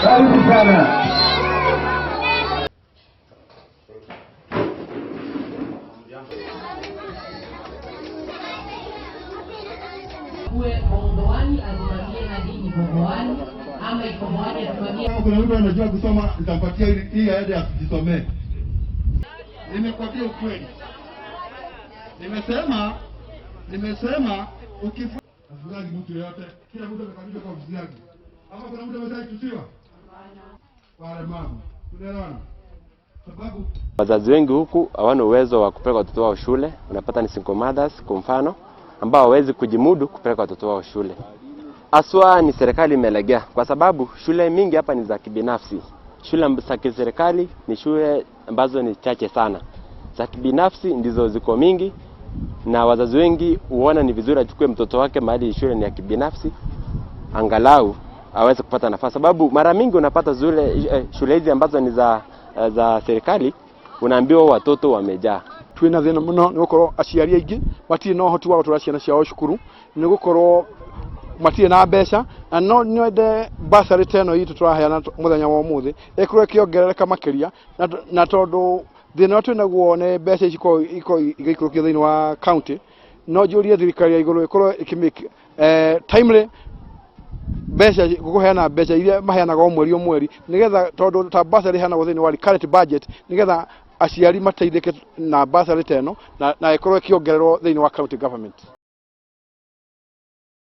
Karibu sana. Kuwe Bondoani asimamie hadi Ibogoani ama Ibogoani asimamie. Kama kuna mtu anajua kusoma, nitampatia hii aende asijisomee. Nimekwambia ukweli, nimesema ukifu afugagi mtu yoyote, kila mtu amekaribishwa kwa ofisi yake. Ama kuna mtu ameshaitusiwa? Walemavu, tunaelewana? Sababu Wazazi wengi huku hawana uwezo wa kupeleka watoto wao shule. Unapata ni single mothers kwa mfano, ambao hawawezi kujimudu kupeleka watoto wao shule. Haswa ni serikali imelegea, kwa sababu shule mingi hapa ni za kibinafsi. Shule za kiserikali ni shule ambazo ni chache sana, za kibinafsi ndizo ziko mingi, na wazazi wengi huona ni vizuri achukue mtoto wake mahali shule ni ya kibinafsi, angalau aweze kupata nafasi, sababu mara mingi unapata zule shule hizi ambazo ni za serikali, unaambiwa watoto wamejaa. Twina thina muno ni gukorwo aciari aingi matirĩ na ũhoti wa gũtwara ciana ciao cukuru nĩ gũkorwo matirĩ na mbeca, na no nyende bursary ta ĩno itũ tũraheana mũthenya wa ũmũthĩ ĩkorwo ĩkĩongerereka makĩria, na tondũ thĩna ũrĩa twĩnaguo nĩ mbeca ici ikorwo igĩikũrũkio thĩinĩ wa county, no njũrie thirikari ya igũrũ ĩkorwo ĩkĩmake timely mbeca kũheana mbeca iria maheanaga o mweri o mweri, nĩgetha tondũ ta bursary iheanagwo thĩinĩ wa recurrent budget, nĩgetha aciari mateithĩke na bursary ta ĩno na ĩkorwo ĩkĩongererwo thĩinĩ wa county government.